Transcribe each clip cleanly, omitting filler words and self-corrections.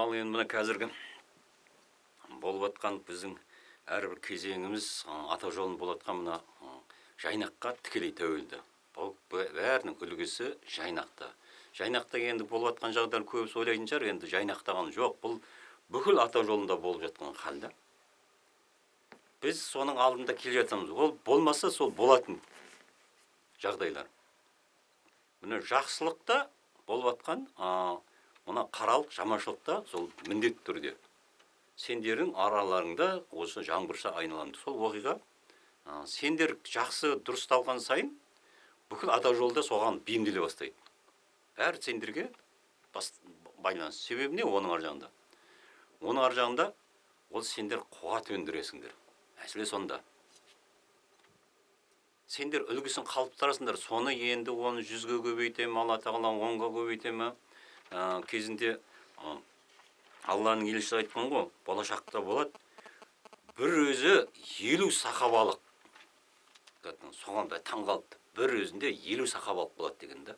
Ал енді мына қазіргі болып жатқан біздің әрбір кезеңіміз, ата жолын болып жатқан мына жайнаққа тікелей тәуелді. Бұл бәрінің үлгісі жайнақта. Жайнақта енді болып жатқан жағдайлар көбісі ойлайтын шығар, енді жайнақтаған жоқ, бұл бүкіл ата жолында болып жатқан хал да. Біз соның алдында келе жатырмыз. Ол болмаса сол болатын жағдайлар. Міне, жақсылықта болып жатқан, мына қаралық, жаманшылықта сол міндетті түрде сендердің араларыңда осы жаңбырша айналамын. Сол оқиға, сендер жақсы дұрысталған сайын бүкіл ата жолда соған бейімделе бастайды. Бәрі сендерге байланысты. Себебі не оның ар жағында? Оның ар жағында ол сендер қуат өндіресіңдер. Мәселе сонда. Сендер үлгісін қалыптастырасыңдар. Соны енді оны 100-ге көбейте ме, Алла тағала 10-ға көбейте ме? Кезінде Алланың елшісі айтқан ғой, болашақта болады. Бір өзі 50 сахабалық. Соған да таң қалыпты. Бір өзінде 50 сахабалық болады деген да.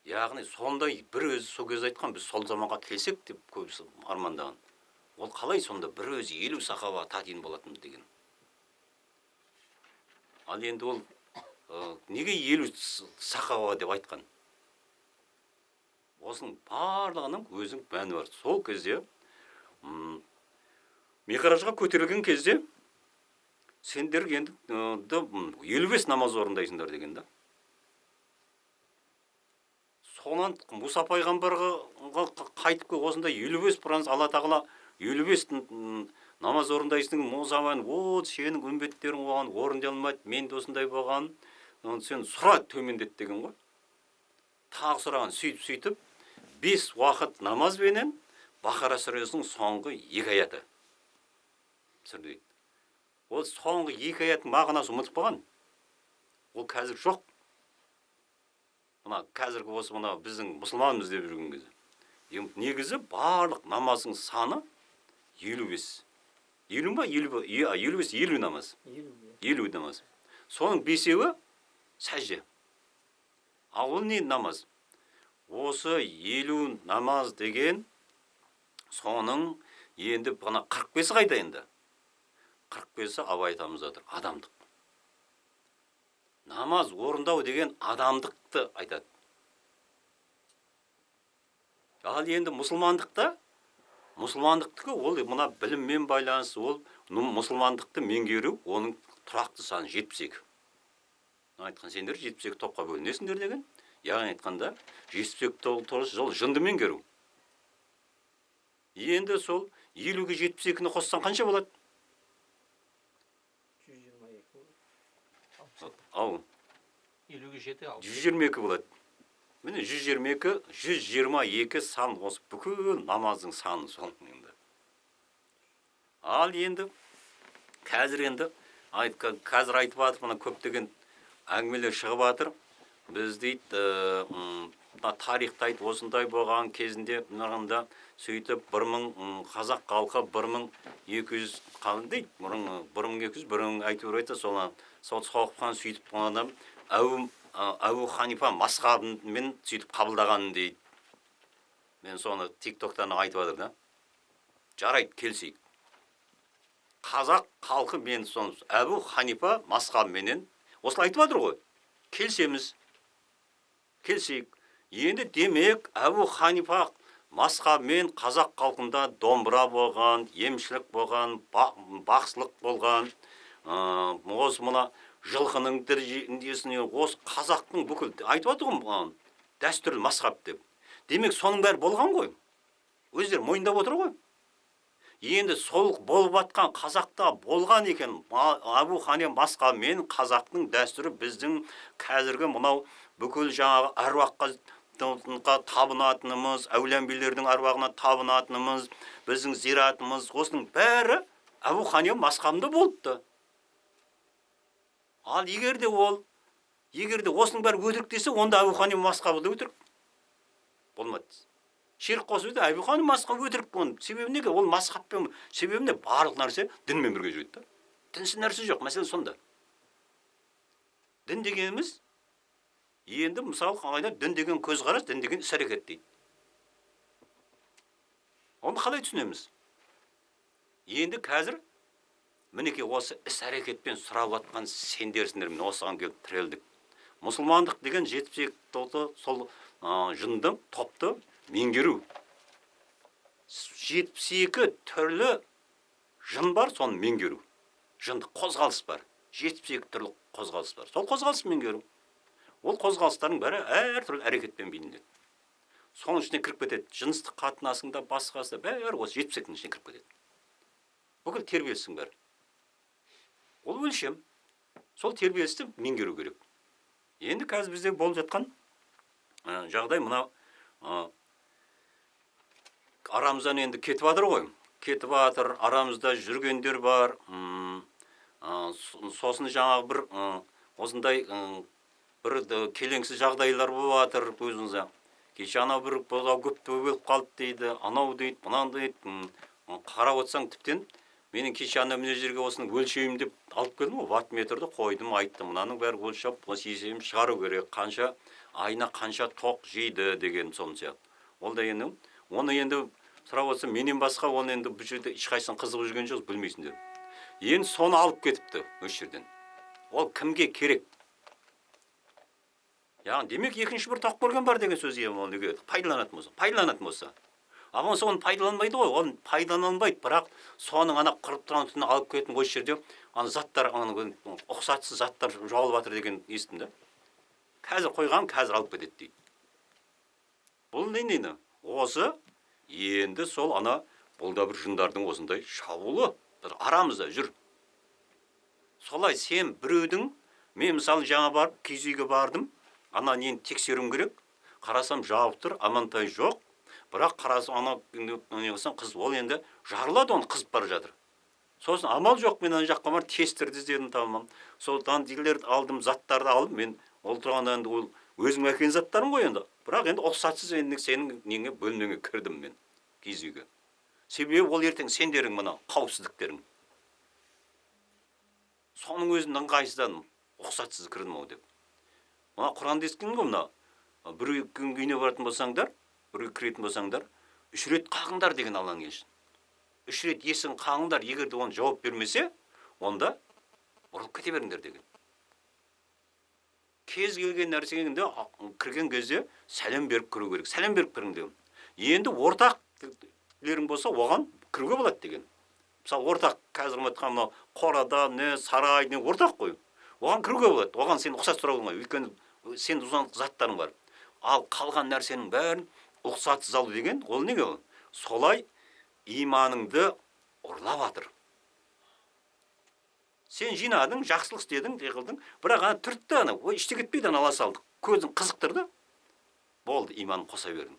Яғни сондай бір өзі сол кезде айтқан, біз сол заманға келсек деп көбісі армандаған. Ол қалай сонда бір өзі 50 сахаба татин болатын деген. Ал енді ол неге 50 сахаба деп айтқан? Осының барлығының өзінің мәні бар. Сол кезде миғражға көтерілген кезде сендер енді 55 намаз орындайсыңдар деген да. Сонан Мұса пайғамбарға қайтып келіп осындай 55 франц Алла тағала 55 намаз орындайсың. Мұса о сенің үмбеттерің оған орындай алмайды, мен де осындай болған, сен сұра, төмендет деген ғой. Тағы сұраған, сөйтіп сөйтіп 5 уақыт намазбенен Бақара сүресінің соңғы 2 аяты түсірді. Ол соңғы 2 аяттың мағынасы ұмытып қалған, ол қазір жоқ. Мына қазіргі осы мына біздің мұсылманбыз деп жүрген кезде негізі барлық намаздың саны 55. 50 ма, 55, 50 намаз. 50, иә. 50 намаз. Соның 5-еуі сәжде. Ал ол не намаз? Осы 50 намаз деген соның енді мына 45-і қайда енді? 45-і Абай атамыз жатыр, адамдық. Намаз орындау деген адамдықты айтады. Ал енді мұсылмандықта, мұсылмандықтікі ол мына біліммен байланысты, ол мұсылмандықты меңгеру, оның тұрақты саны 72. Айтқан сендер 72 топқа бөлінесіңдер деген. Яғни айтқанда 72 топ сол жынды меңгеру. Енді сол 50-ге 72-ні қоссаң қанша болады? 122 болады. Ау. 50-ге 7 60. 122 болады. Міне, 122, 122 сан осы бүкіл намаздың саны сол енді. Ал енді қазір енді қазір айтып жатыр, мына көптеген әңгімелер шығып жатыр. Біз дейді, мына тарихта айтып осындай болған кезінде мынағында сөйтіп 1000 қазақ халқы 1200 қалың дейді, бұрын 1200, 1000 әйтеуір айтса, соны сол соққан сөйтіп адам Әбу Ханифа мазхабымен сөйтіп қабылдаған дейді. Мен соны тиктоктан айтып жатыр да. Жарайды, келісейік. Қазақ халқы мен соны Әбу Ханифа мазхабыменен осылай айтып жатыр ғой. Келісеміз. Келісейік. Енді демек Әбу Ханифа мазхабымен қазақ халқында домбыра болған, емшілік болған, бақсылық болған, осы мына жылқының несіне осы қазақтың бүкіл айтып жатыр ғой маған, дәстүрлі мазхаб деп. Демек соның бәрі болған ғой. Өздері мойындап отыр ғой. Енді сол болып жатқан қазақта болған екен Әбу Ханифа мазхабымен қазақтың дәстүрі біздің қазіргі мынау бүкіл жаңағы әруаққа табынатынымыз, әулие-әмбиелердің әруағына табынатынымыз, біздің зиратымыз, осының бәрі Әбу Ханифа мазхабында болыпты. Ал егер де ол, егер де осының бәрі өтірік десе, онда Әбу Ханифа мазхабы да өтірік болмады. Ширк қосып еді, Әбу Ханифа мазхабы өтірік оның. Себебі неге? Ол мазхабпен, себебі не? Барлық нәрсе дінмен бірге жүреді да. Дінсіз нәрсе жоқ, мәселе сонда. Дін дегеніміз енді мысалы қайда дін деген көзқарас, дін деген іс әрекет дейді. Оны қалай түсінеміз? Енді қазір мінекей осы іс-әрекетпен сұрап жатқан сендерсіңдер, міне осыған келіп тірелдік. Мұсылмандық деген 72 тоты сол жынды топты меңгеру. 72 түрлі жын бар, соны меңгеру. Жынды қозғалыс бар. 72 түрлі қозғалыс бар. Сол қозғалыс меңгеру. Ол қозғалыстардың бәрі әртүрлі әрекетпен бейнеленеді. Соның ішіне кіріп кетеді. Жыныстық қатынасың да, басқасы да бәрі осы 72-нің ішіне кіріп кетеді. Бүкіл тербелістің бәрі. Ол өлшем. Сол тербелісті меңгеру керек. Енді қазір бізде болып жатқан жағдай мына, арамыздан енді кетіп жатыр ғой. Кетіп жатыр, арамызда жүргендер бар. Сосын жаңағы бір осындай бір келеңсіз жағдайлар болып жатыр өзіңізде. Кеше анау бір бұзау көп бөліп қалды дейді, анау дейді, мынау дейді. Қарап отырсаң тіптен менің кеше ана мына жерге осыны өлшеймін деп алып келдім ғой, ваттметрді қойдым, айттым, мынаның бәрі өлшеп, осы есебін шығару керек, қанша айына қанша тоқ жейді деген соны сияқты. Ол да енді оны енді сұрап отырсам, менен басқа оны енді бұл жерде ешқайсысын қызығып жүрген жоқ, білмейсіңдер. Енді соны алып кетіпті осы жерден. Ол кімге керек? Яғни демек екінші бір тоқ көрген бар деген сөз, оны неге пайдаланатын болса, пайдаланатын болса. А болмаса оны пайдаланбайды ғой, оны пайдалана алмайды, бірақ соның ана құрып тұрған түтіні алып кететін осы жерде ана заттар, ана ұқсатсыз заттар жоғалып жатыр деген естідім да. Қазір қойған, қазір алып кетеді дейді. Бұл не нені? Осы енді сол ана бұл да бір жындардың осындай шабуылы, бір арамызда жүр. Солай сен біреудің, мен мысалы жаңа барып киіз үйге бардым, ана нені тексеруім керек, қарасам жабық тұр, амантай жоқ. Бірақ қарасам ана не қылсам, қыз ол енді жарылады, оны қызып бара жатыр. Сосын амал жоқ, мен ана жаққа барып тестерді іздедім, табамам. Содан дилерді алдым, заттарды алдым, мен ол тұрғанда енді ол өзім әкелген заттарым ғой енді. Бірақ енді ұқсатсыз енді сенің неңе бөлмеңе кірдім мен киіз үйге. Себебі ол ертең сендерің мына қауіпсіздіктерің. Соның өзін ыңғайсыздандым, ұқсатсыз кірдім ау деп. Мына Құранда естіген ғой мына. Бір күн үйіне баратын болсаңдар, бір үй кіретін болсаңдар, 3 рет қағыңдар деген Алланың елшісі. 3 рет есігін қағыңдар, егер де оны жауап бермесе, онда бұрылып кете беріңдер деген. Кез келген нәрсеге енді кірген кезде сәлем беріп кіру керек. Сәлем беріп кірің деген. Енді ортақ тілерің болса, оған кіруге болады деген. Мысалы, ортақ қазір айтқан мынау қорада, не сарай, не ортақ қой. Оған кіруге болады. Оған сен рұқсат сұрауға болмайды. Өйткені сен ұзақ заттарың бар. Ал қалған нәрсенің бәрін рұқсатсыз алу деген, ол неге ол? Солай иманыңды ұрлап жатыр. Сен жинадың, жақсылық істедің, не қылдың, бірақ ана түртті ана, ой, іште кетпейді, ана ала салды. Көзін қызықтырды. Болды, иманын қоса бердің.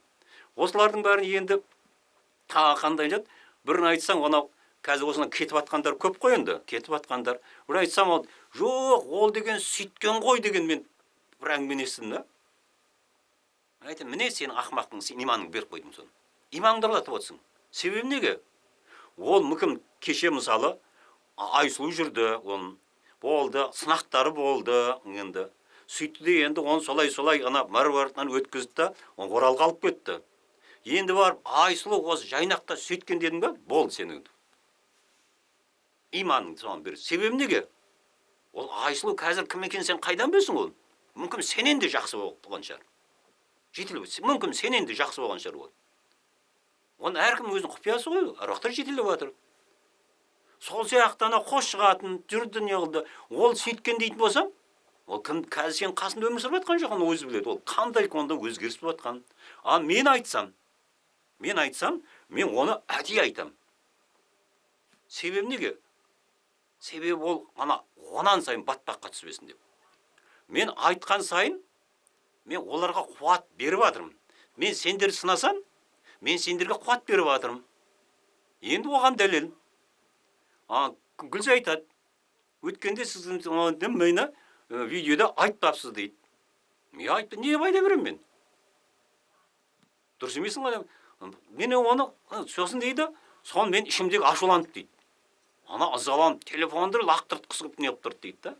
Осылардың бәрін енді тағы қандай жат? Бірін айтсаң, анау қазір осынан кетіп атқандар көп қой енді, кетіп атқандар. Бір айтсам, ол, жоқ, ол деген сөйткен ғой деген мен бір әңгімені естідім да. Мен айтамын, міне сенің ақымақтың, сен иманыңды беріп қойдым соны. Иманыңды ұрлатып отырсың. Себебі неге? Ол мүмкін кеше мысалы Айсұлу жүрді, оның болды, сынақтары болды енді. Сөйтті де енді оны солай-солай ана Мәруартынан өткізді да, оны Оралға алып кетті. Енді барып Айсұлу осы жайнақта сөйткен дедің бе? Болды сенің. Иманың соған бер. Себебі неге? Ол Айсұлу қазір кім екенін сен қайдан білесің ол? Мүмкін сенен де жақсы болған шығар. Жетіліп, мүмкін сенен де жақсы болған шығар ол. Оның әркім өзінің құпиясы ғой, аруақтар жетелеп жатыр. Сол сияқты ана қос шығатын, жүрді не қылды. Ол сөйткен дейтін болсам, ол кім қазір сенің қасында өмір сүріп жатқан жоқ, оны өзі біледі. Ол қандай онда өзгеріс болып жатқан. Ал мен айтсам, мен оны әдейі айтам. Себебі неге? Себебі ол ана онан сайын батпаққа түспесін деп. Мен айтқан сайын мен оларға қуат беріп жатырмын. Мен сендерді сынасам, мен сендерге қуат беріп жатырмын. Енді оған дәлел. Гүлза айтады. Өткенде сіздің мені видеода айтпапсыз дейді. Мен айтты, не айта беремін мен? Дұрыс емесің ғой. Мен оны сосын дейді, соны мен ішімдегі ашуланып дейді. Ана ызаланып, телефонды лақтыртқысы келіп не қылып тұрды дейді да.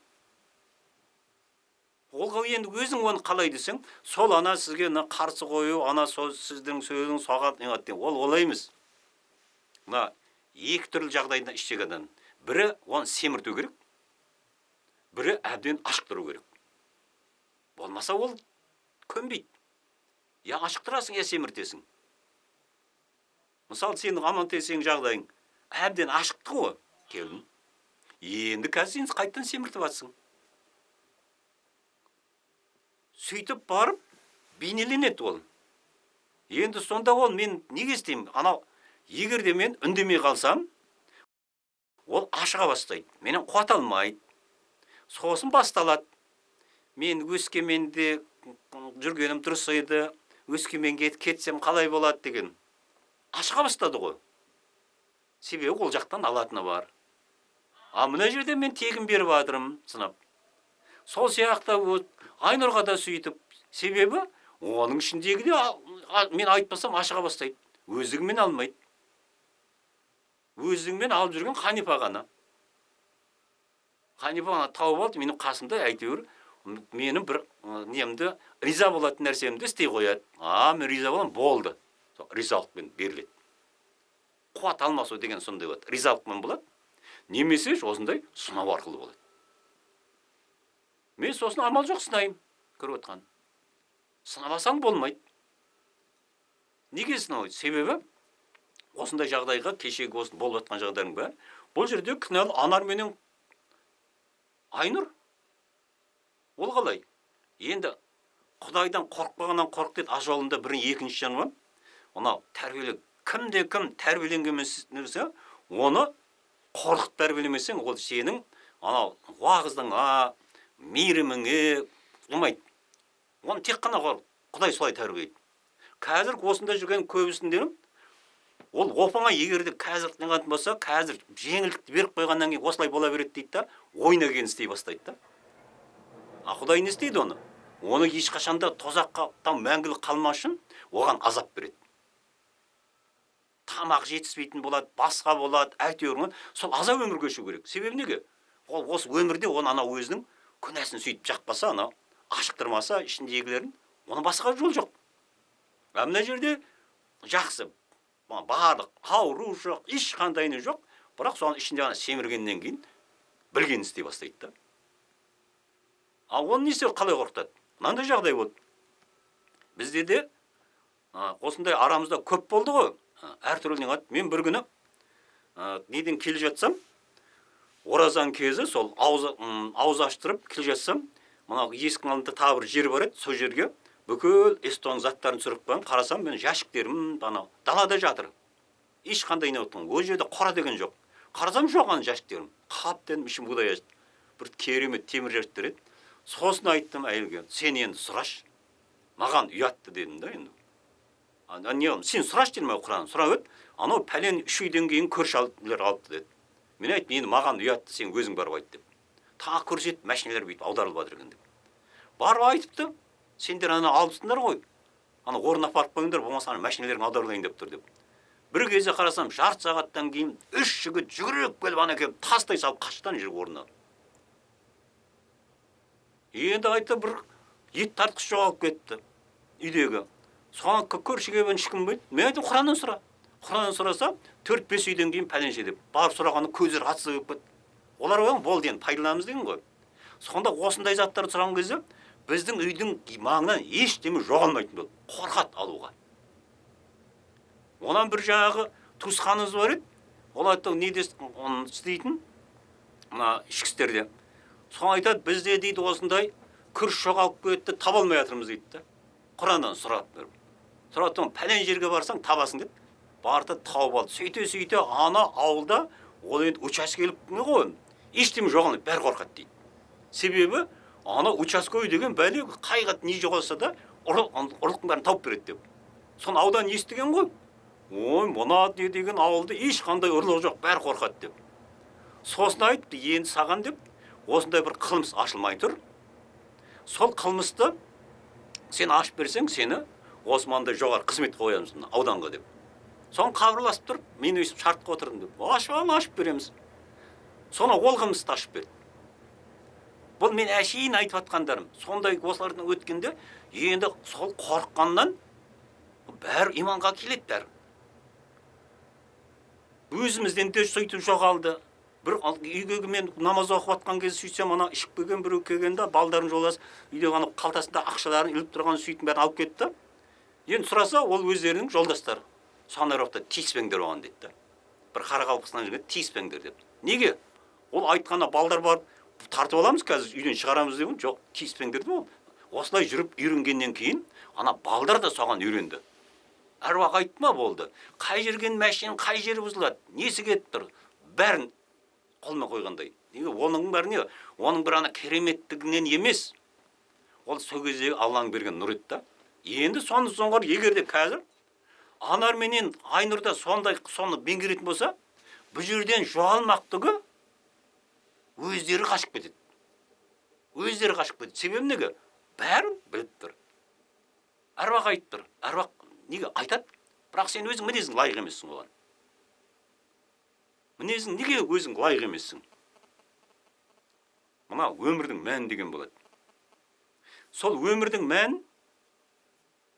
Ол енді өзің оны қалай десең, сол ана сізге ана қарсы қою, ана сол сіздің сөзің соған не қылады деген. Ол олай емес. Мына екі түрлі жағдайда іштегі адам. Бірі оны семірту керек, бірі әбден ашықтыру керек. Болмаса ол көнбейді. Я ашықтырасың, я семіртесің. Мысалы, сенің Амантай, сенің жағдайың әбден ашықты ғой, келдің. Енді қазір сен қайтадан семіртіп жатсың. Сөйтіп барып бейнеленеді ол. Енді сонда ол мен неге істеймін? Анау егер де мен үндемей қалсам, ол ашыға бастайды. Менен қуат алмайды. Сосын басталады. Мен Өскеменде жүргенім дұрыс еді, Өскеменге кетсем қалай болады деген. Ашыға бастады ғой. Себебі ол жақтан алатыны бар. А мына жерде мен тегін беріп жатырмын, сынап. Сол сияқты Айнұрға да сөйтіп, себебі оның ішіндегі де мен айтпасам ашыға бастайды. Өздігімен алмайды. Өздігімен алып жүрген Қанипа ғана. Қанипа ғана тауып алды, менің қасымда әйтеуір менің бір немді, риза болатын нәрсемді істей қояды. А, мен риза боламын, болды. Сол ризалықпен беріледі. Қуат алмасу деген сондай болады. Ризалықпен болады. Немесе осындай сынау арқылы болады. Мен сосын амал жоқ сынаймын, көріп отқан. Сынамасаң болмайды. Неге сынау? Себебі осындай жағдайға кешегі осы болып жатқан жағдайдың бәрі. Бұл жерде кінәлі Анар менен Айнұр. Ол қалай? Енді Құдайдан қорықпағаннан қорық деді, ажалында бірін екінші жануар. Мынау тәрбиелі, кімде кім тәрбиеленген нәрсе, оны қорқытып тәрбиелемесең, ол сенің анау уағыздыңа, мейіріміңе болмайды. Оны тек қана Құдай солай тәрбиелейді. Қазір осында жүрген көбісінде ол оп-оңай, егер де қазір қиналатын болса, қазір жеңілдікті беріп қойғаннан кейін осылай бола береді дейді да, ойына келгенін істей бастайды да. А Құдай не істейді оны? Оны ешқашанда тозаққа там мәңгілік қалмас үшін оған азап береді. Тамақ жетіспейтін болады, басқа болады, әйтеуір сол азап өмір кешу керек. Себебі неге? Ол осы өмірде оны анау өзінің күнәсін сөйтіп жақпаса, анау ашықтырмаса ішіндегілерін, оның басқа жол жоқ. А мына жерде жақсы, барлық ауру жоқ, ешқандай не жоқ, бірақ соның ішінде ана семіргеннен кейін білгенін істей бастайды да. А оны не істеу, қалай қорқытады? Мынандай жағдай болды. Бізде де, осындай арамызда көп болды ғой, әртүрлі не қылады. Мен бір күні, неден келе жатсам, оразаның кезі, сол ауыз аштырып келе жатсам, мынау есіктің алдында тағы бір жер бар еді, сол жерге бүкіл эстон заттарын түсіріп қойған. Қарасам, менің жәшіктерім анау далада жатыр. Ешқандай не отқан. Ол жерде қора деген жоқ. Қарасам, жоқ ана жәшіктерім. Қап дедім, ішім құдай ашты. Бір керемет темір жәшіктер еді. Сосын айттым әйелге, сен енді сұрашы. Маған ұятты дедім да енді. Ана не қылдым? Сен сұрашы дедім, Құран. Сұрап еді. Анау пәлен үш үйден кейін көрші алып алыпты деді. Мен айттым, енді маған ұятты, сен өзің барып айт деп. Тағы көрсетіп, машиналар бүйтіп аударылып жатыр екен деп. Барып айтыпты, сендер ана алыпсыңдар ғой. Ана орнына апарып қойыңдар, болмаса ана машиналерің аударылайын деп тұр деп. Бір кезде қарасам, жарты сағаттан кейін үш жігіт жүгіріп келіп ана келіп тастай салып қашты ана жерге орнына. Енді айтты, бір ет тартқыш жоғалып кетті үйдегі. Соған көршіге келген ешкім білмейді. Мен айттым, Құраннан сұра. Құраннан сұраса, 4-5 үйден кейін пәленше деп. Барып сұрағанда көздері атсы болып кетті. Олар ойлаған, болды енді пайдаланамыз деген ғой. Сонда осындай заттарды сұраған кезде біздің үйдің маңынан ештеме жоғалмайтын болды. Қорқады алуға. Онан бір жағы туысқанымыз бар еді. Ол айтты, не де оны істейтін мына ішкі істерде. Соны айтады, бізде дейді осындай күріш жоғалып кетті, таба алмай жатырмыз дейді да. Құраннан сұрап беріп. Сұрап тұрмын, пәлен жерге барсаң табасың деп. Барды тауып алды. Сөйте-сөйте ана ауылда ол енді учаскелік не ғой, ештеме жоғалмайды, бәрі қорқады дейді. Себебі ана участковый деген бәле қайға не жоғалса да ұрлықтың бәрін тауып береді деп. Соны аудан естіген ғой. Ой, мына не деген ауылда ешқандай ұрлық жоқ, бәрі қорқады деп. Сосын айтты, енді саған деп осындай бір қылмыс ашылмай тұр. Сол қылмысты сен ашып берсең, сені осы мынандай жоғары қызметке қоямыз мына ауданға деп. Соны қабырласып тұрып, мен өйстіп шартқа отырдым деп. Ашып ал, ашып береміз. Соны ол қылмысты ашып берді. Бұл мен әшейін айтып жатқандарым. Сондай осылардан өткенде енді сол қорыққаннан бәрі иманға келеді бәрі. Өзімізден де сөйтіп жоғалды. Бір үйге мен намаз оқып жатқан кезде сөйтсем, ана ішіп келген біреу келген да, балдарын жолдас үйде ана қалтасында ақшаларын іліп тұрған, сөйтіп бәрін алып кетті. Енді сұраса, ол өздерінің жолдастары. Санаровта тиіспеңдер оған дейді да. Бір қарақалпақстан жігіт, тиіспеңдер деп. Неге? Ол айтқанда балдар барып тартып аламыз, қазір үйден шығарамыз деген жоқ, тиіспеңдер деп ол. Осылай жүріп үйренгеннен кейін ана балдар да соған үйренді. Әруақ айтты ма, болды. Қай жерген машинаның қай жері бұзылады, несі кетіп тұр, бәрін қолмен қойғандай. Неге? Оның бәрі не? Оның бір ана кереметтігінен емес. Ол сол кездегі Алланың берген нұры еді да. Енді соны соңғар, егер де қазір Анар менен Айнұрда сондай соны меңгеретін болса, бұл жерден жоғалмақ түгі өздері қашып кетеді. Өздері қашып кетеді. Себебі неге? Бәрін біліп тұр. Әруақ айтып тұр. Әруақ неге айтады? Бірақ сен өзің мінезің лайық емессің оған. Мінезің неге өзің лайық емессің? Мына өмірдің мәні деген болады. Сол өмірдің мәнін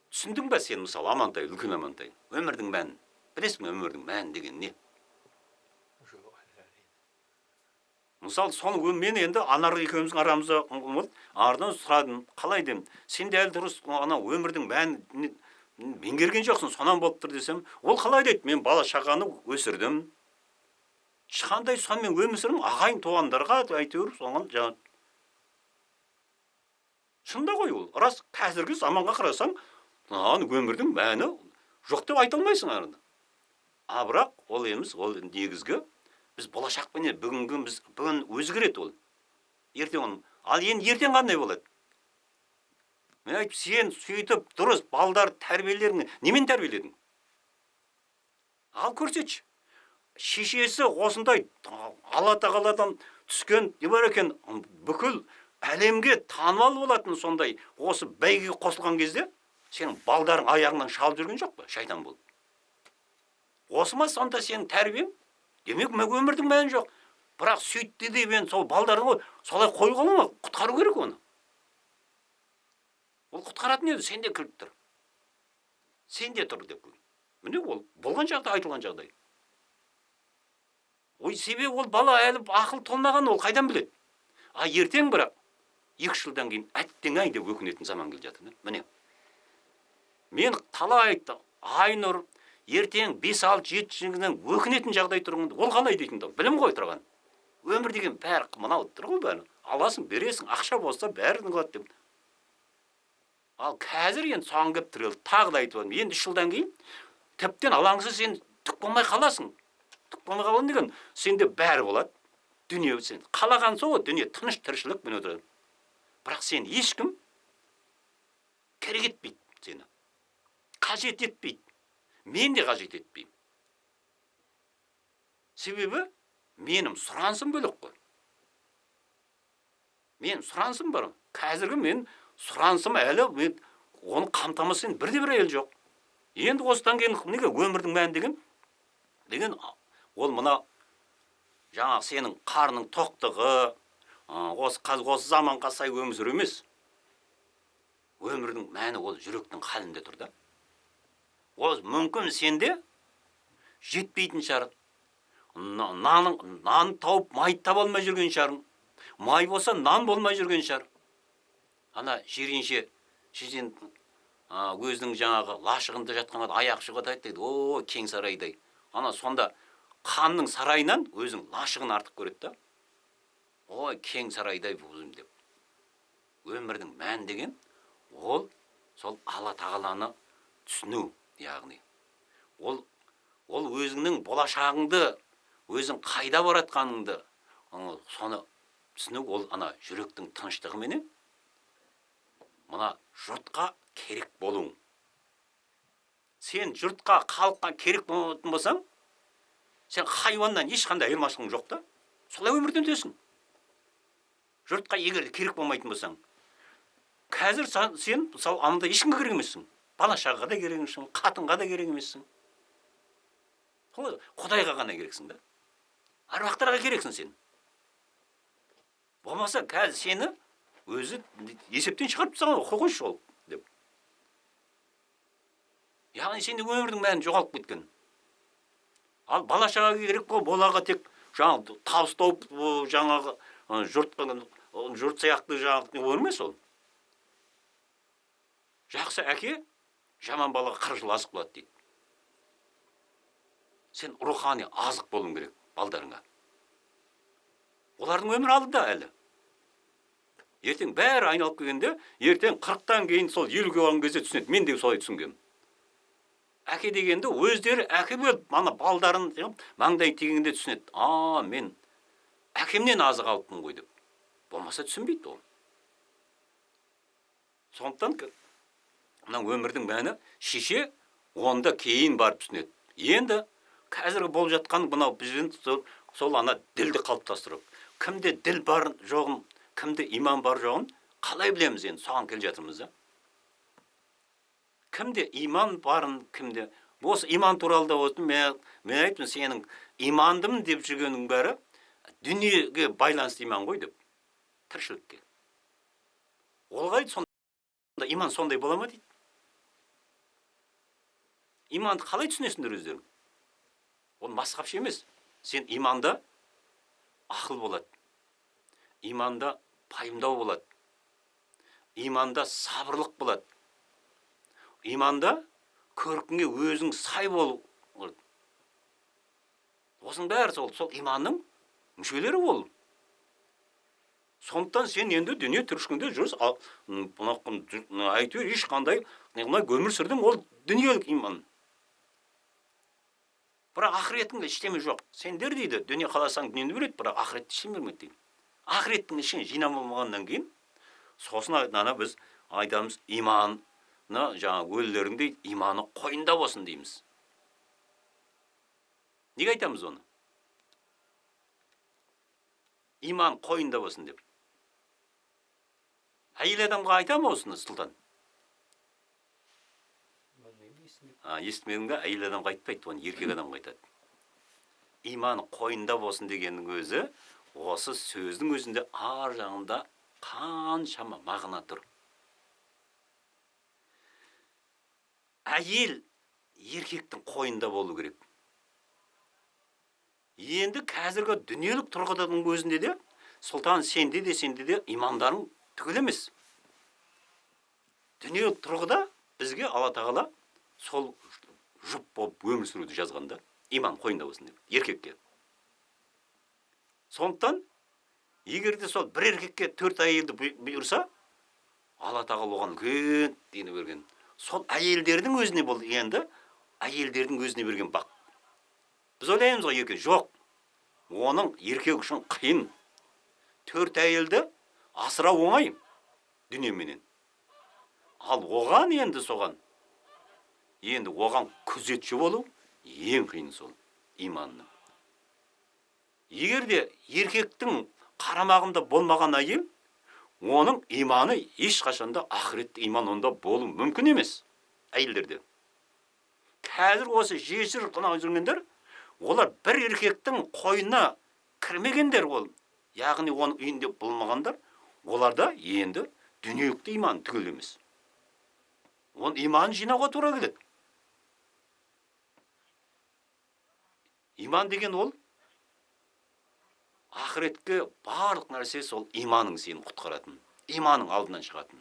түсіндің ба сен, мысалы, Амантай, үлкен Амантай? Өмірдің мәнін білесің бе, өмірдің мәні деген не? Жоқ, әрине. Мысалы, соны мен енді Анар екеуміздің арамызда болды. Анардан сұрадым, қалай дедім, сен де әлі дұрыс ана өмірдің мәнін меңгерген жоқсың, сонан болып тұр десем, ол қалай дейді, мен бала шағаны өсірдім, ешқандай сонымен өмір сүрдім, ағайын туғандарға әйтеуір соған жаңа. Шын да ғой ол, рас, қазіргі заманға қарасаң, мынаған өмірдің мәні жоқ деп айта алмайсың арада. А бірақ ол емес, ол негізгі біз болашақпенен бүгінгі біз бүгін өзгереді ол. Ертең оның, ал енді ертең қандай болады? Мен айтып, сен сөйтіп дұрыс балдар тәрбиелерің немен тәрбиеледің? Ал көрсетші. Шешесі осындай Алла тағаладан түскен не бар екен, бүкіл әлемге танымал болатын сондай осы бәйгеге қосылған кезде сенің балдарың аяғыңнан шалып жүрген жоқ па, шайтан болып? Осы ма сонда сенің тәрбиең? Демек, өмірдің мәні жоқ. Бірақ сөйтті де мен сол балдарды ғой, солай қоюға бола ма? Құтқару керек оны. Ол құтқаратын еді, сен де кіріп тұр. Сен де тұр деп. Міне ол болған жағдай, айтылған жағдай. Ой, себебі ол бала әлі ақыл толмаған, ол қайдан біледі? А ертең бірақ 2 жылдан кейін әттең ай деп өкінетін заман келе жатыр. Міне. Мен талай айттым, Айнұр, ертең 5, 6, 7 жылдан өкінетін жағдай тұрғанда, ол қалай дейтін де, білім ғой тұрған. Өмір деген бәрі мынау тұр ғой бәрі. Аласың, бересің, ақша болса бәрін қылады деп. Ал қазір енді соған келіп тірелді, тағы да айтып жатырмын. Енді 3 жылдан кейін тіптен алаңсыз сен түк болмай қаласың. Түк болмай қалған деген сенде бәрі болады. Дүние сен қалаған сол ғой, дүние тыныш тіршілік міне отырады. Бірақ сен ешкім керек етпейді сені. Қажет етпейді. Мен де қажет етпеймін. Себебі менің сұранысым бөлек қой. Менің сұранысым бар. Қазіргі мен сұранысым әлі мен оны қамтамасыз ететін бірде бір әйел жоқ. Енді осыдан кейін неге өмірдің мәні деген ол мына жаңағы сенің қарның тоқтығы, осы осы заманға сай өмір сүру емес. Өмірдің мәні ол жүректің халінде тұр да. Ол мүмкін сенде жетпейтін шығар. Нан тауып, май таба алмай жүрген шығарың. Май болса, нан болмай жүрген шығар. Ана Жиренше, шешен, өзінің жаңағы лашығында жатқан аяқ шығады айтты дейді, о, кең сарайдай. Ана сонда ханның сарайынан өзінің лашығын артық көреді да. Ой, кең сарайдай болдым деп. Өмірдің мәні деген ол сол Алла тағаланы түсіну, яғни. Ол өзіңнің болашағыңды, өзің қайда баратқаныңды, соны түсіну, ол ана жүректің тыныштығыменен мына жұртқа керек болуың. Сен жұртқа, халыққа керек болатын болсаң, сен хайуаннан ешқандай айырмашылығың жоқ та. Солай өмірден өтесің. Жұртқа егер де керек болмайтын болсаң, қазір сен, мысалы, анда ешкімге керек емессің. Бала шағаға да керек емессің, қатынға да керек емессің. Солай, Құдайға ғана керексің да. Аруақтарға керексің сен. Болмаса қазір сені өзі есептен шығарып тастаған ғой, қойшы ол деп. Яғни сенде өмірдің мәні жоғалып кеткен. Ал бала шаға керек қой, оларға тек жаңағы табыс тауып, жаңағы жұрт сияқты жаңағы не емес ол. Жақсы әке жаман балаға 40 жыл азық болады дейді. Сен рухани азық болуың керек балдарыңа. Олардың өмірі алдыда әлі. Ертең бәрі айналып келгенде, ертең 40-тан кейін сол 50-ге барған кезде түсінеді. Мен де солай түсінгенмін. Әке дегенде өздері әке болып, ана балдарын маңдай тигенде түсінеді. А, мен әкемнен азық алыппын ғой деп. Болмаса түсінбейді ол. Сондықтан мына өмірдің мәні шеше онда кейін барып түсінеді. Енді қазіргі болып жатқан мынау біздің сол ана ділді қалыптастыру. Кімде діл бар жоғын, кімде иман бар жоғын қалай білеміз енді, соған келе жатырмыз да. Кімде иман барын, кімде осы иман туралы да осы мен айттым, сенің имандымын деп жүргенің бәрі дүниеге байланысты иман ғой деп, тіршілікке. Ол қалай сонда иман сондай бола ма дейді. Иманды қалай түсінесіңдер өздерің? Ол мазхабшы емес. Сен иманда ақыл болады, иманда пайымдау болады, иманда сабырлық болады, иманда көркіңе өзің сай болу болады. Осының бәрі сол иманның мүшелері ол. Сондықтан сен енді дүние тіршілігінде жүрсің, әйтеуір ешқандай өмір сүрдің, ол дүниелік иман. Бірақ ақыретіңде ештеме жоқ. Сендер дейді, дүние қаласаң дүниені береді, бірақ ақыретті ештеме бермейді дейді. Ақыреттің ішін жинап болмағаннан кейін, сосын ана біз айтамыз, иманы, жаңа өлілердің дейді, иманы қойында болсын дейміз. Неге айтамыз оны? Иман қойында болсын деп. Әйел адамға айта ма осыны, Сұлтан? Естімедің бе? Әйел адамға айтпайды, оны еркек адамға айтады. Иман қойында болсын дегеннің өзі, осы сөздің өзінде ар жағында қаншама мағына тұр. Әйел еркектің қойында болу керек. Енді қазіргі дүниелік тұрғыданың өзінде де, Сұлтан, сенде де, сенде де имандарың түгел емес. Дүниелік тұрғыда бізге Алла Тағала сол жұп болып өмір сүруді жазғанда, иман қойында болсын деп, еркекке. Сондықтан, егер де сол бір еркекке 4 әйелді бұйырса, Алла Тағала оған үлкен дені берген. Сол әйелдердің өзіне бұл енді, әйелдердің өзіне берген бақ. Біз ойлаймыз ғой еркек, жоқ. Оның еркек үшін қиын. 4 әйелді асырау оңай дүниеменен. Ал оған енді соған, енді оған күзетші болу ең қиын сол иманның. Егер де еркектің қарамағында болмаған әйел, оның иманы ешқашанда ақыретте иман онда болу мүмкін емес әйелдерде. Қазір осы жесір қына жүргендер, олар бір еркектің қойнына кірмегендер ол, яғни оның үйінде болмағандар, оларда енді дүниелікті иман түгел емес. Оның иманын жинауға тура келеді. Иман деген ол ақыретке барлық нәрсе сол иманың сені құтқаратын, иманың алдынан шығатын.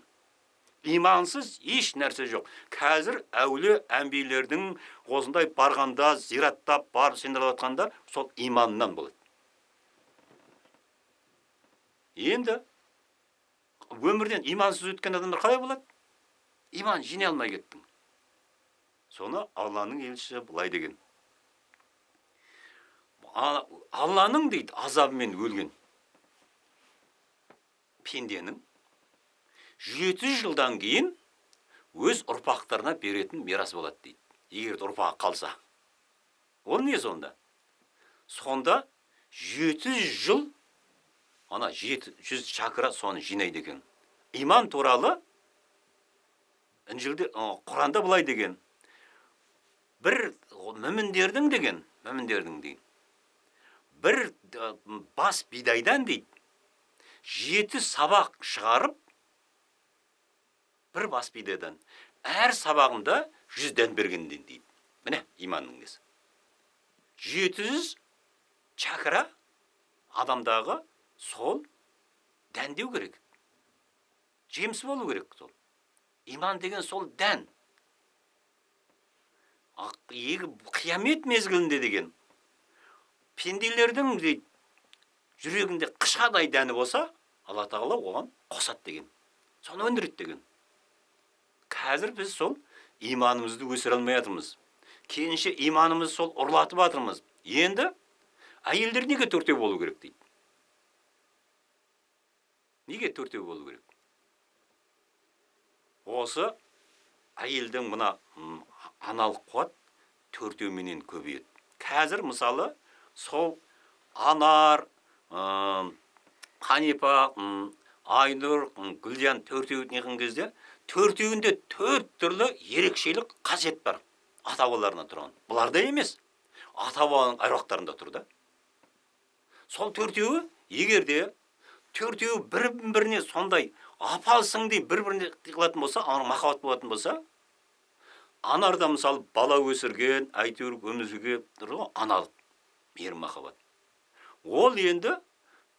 Имансыз еш нәрсе жоқ. Қазір әулие әмбиелердің осындай барғанда, зираттап барып сендіріп жатқанда сол иманнан болады. Енді өмірден имансыз өткен адамдар қалай болады? Иман жинай алмай кеттің. Соны Алланың елшісі былай деген. Алланың дейді азабымен өлген пенденің 700 жылдан кейін өз ұрпақтарына беретін мирас болады дейді. Егер ұрпағы қалса. Ол не сонда? Сонда 700 жыл, ана 700 чакра соны жинайды екен. Иман туралы Інжілде, Құранда былай деген. Бір мүміндердің деген, мүміндердің деген. Бір бас бидайдан дейді, 7 сабақ шығарып, бір бас бидайдан, әр сабағында 100 дән бергенден дейді. Міне, иманның несі. 700 чакра адамдағы сол дәндеу керек. Жеміс болу керек сол. Иман деген сол дән. Қиямет мезгілінде деген пенделердің дейді, жүрегінде қышадай дәні болса, Алла Тағала оған қосады деген. Соны өндіреді деген. Қазір біз сол иманымызды өсіре алмай жатырмыз. Керісінше иманымызды сол ұрлатып жатырмыз. Енді әйелдер неге төртеу болу керек дейді? Неге төртеу болу керек? Осы әйелдің мына аналық қуат төртеуменен көбейеді. Қазір мысалы сол Анар, Қанипа, Айнұр, Гүлжан төртеуін неғын кезде төртеуінде төрт түрлі ерекшелік қасиет бар. Ата-бабаларына тұрған. Бұларда емес. Ата-бабаның әруақтарында тұр да. Сол төртеуі егер де төртеуі бір-біріне сондай апа-сіңдей бір-біріне қылатын болса, ана махаббат болатын болса, Анарда мысалы бала өсірген, әйтеуір өмірге тұр ғой, аналық мейірім махаббат. Ол енді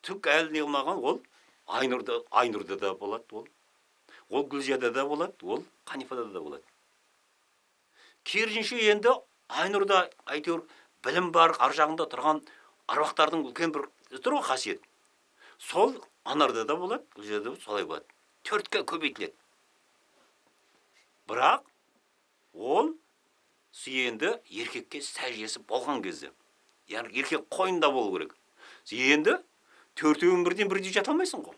түк әлі не қылмаған, ол Айнұрда да болады, ол. Ол Гүлзияда да болады, ол Қанифада да болады. Керісінше енді Айнұрда әйтеуір білім бар, ар жағында тұрған аруақтардың үлкен бір тұр ғой қасиет. Сол Анарда да болады, Гүлзияда да солай болады. Төртке көбейтіледі. Бірақ ол енді еркекке сәждесі болған кезде, яғни еркек қойнында болу керек. Енді төртеуін бірден бірдей жата алмайсың ғой.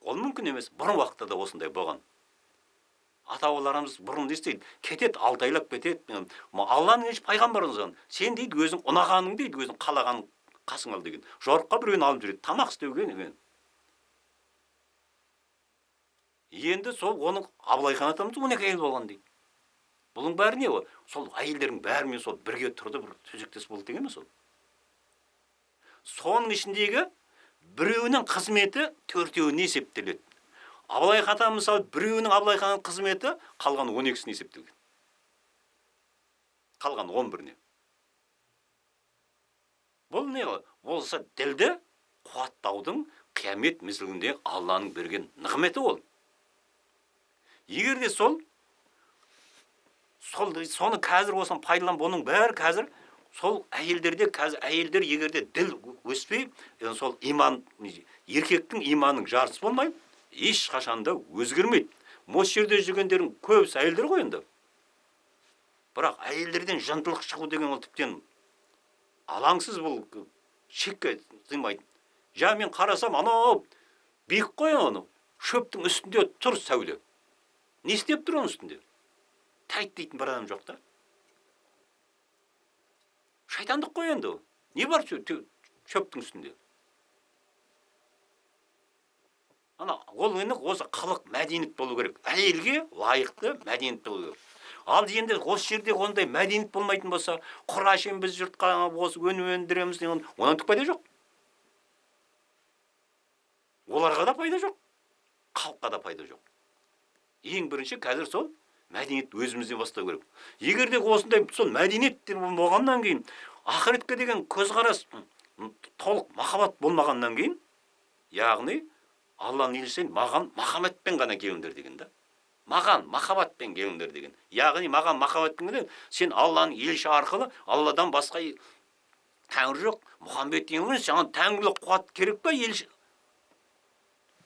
Ол мүмкін емес. Бұрын уақытта да осындай болған. Ата-бабаларымыз бұрын не істейді? Кетеді, 6 айлап кетеді. Алланың елші пайғамбарымыз оған, сен дейді өзің ұнағаның дейді, өзің қалағаның қасыңа ал деген. Жорыққа біреуін алып жүреді, тамақ істеуге деген. Енді сол оның Абылайхан атамыз 12 әйел болған дейді. Бұның бәрі не ол? Сол әйелдердің бәрімен сол бірге тұрды, бір төсектес болды деген емес ол. Соның ішіндегі біреуінің қызметі төртеуіне есептеледі. Абылайхан ата мысалы біреуінің Абылайханның қызметі қалған 12-сіне есептелген. Қалған 11-іне. Бұл не ол? Болса ділді қуаттаудың қиямет мезгілінде Алланың берген нығметі ол. Егер де соны қазір осыны пайдаланып, оның бәрі қазір сол әйелдерде, қазір әйелдер егер де діл өспей, сол иман, еркектің иманының жартысы болмай, ешқашан да өзгермейді. Осы жерде жүргендердің көбісі әйелдер ғой енді. Бірақ әйелдерден жындылық шығу деген ол тіптен алаңсыз, бұл шекке сыймайды. Жа мен қарасам, анау биік қой анау, шөптің үстінде тұр сәуле. Не істеп тұр оның үстінде? Тәйт дейтін бір адам жоқ та. Шайтандық қой енді ол. Не бар шөптің үстінде? Ана, ол енді осы қылық мәдениет болу керек. Әйелге лайықты мәдениет болу керек. Ал енді осы жерде ондай мәдениет болмайтын болса, құр әшейін біз жұртқа осы өнім өндіреміз деген, онан түк пайда жоқ. Оларға да пайда жоқ, халыққа да пайда жоқ. Ең бірінші қазір сол мәдениет өзімізден бастау керек. Егер де осындай сол мәдениет болғаннан кейін, ақыретке деген көзқарас толық махаббат болмағаннан кейін, яғни Алланың елшісі маған махаббатпен ғана келіңдер деген да. Маған махаббатпен келіңдер деген. Яғни маған махаббатпен келіңдер, сен Алланың елші арқылы Алладан басқа тәңір жоқ. Мұхаммед деген емес, саған тәңірлік қуат керек па елші?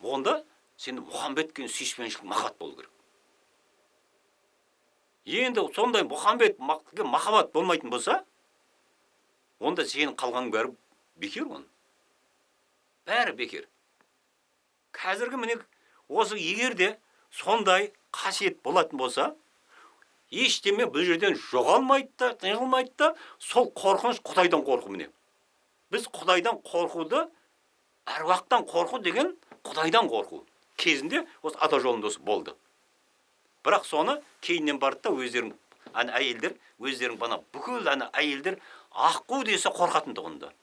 Онда сен Мұхаммедке сүйіспеншілік махаббат болу керек. Енді сондай Мұхаммед махаббат болмайтын болса, онда сенің қалғаның бәрі бекер оның. Бәрі бекер. Қазіргі міне осы егер де сондай қасиет болатын болса, ештеме бұл жерден жоғалмайды да, тығылмайды да, сол қорқыныш Құдайдан қорқу міне. Біз Құдайдан қорқуды, әруақтан қорқу деген Құдайдан қорқу. Кезінде осы ата жолында осы болды. Бірақ соны кейіннен барды да өздерің, ана әйелдер, өздерің бана бүкіл ана әйелдер аққу десе қорқатын тұғынды.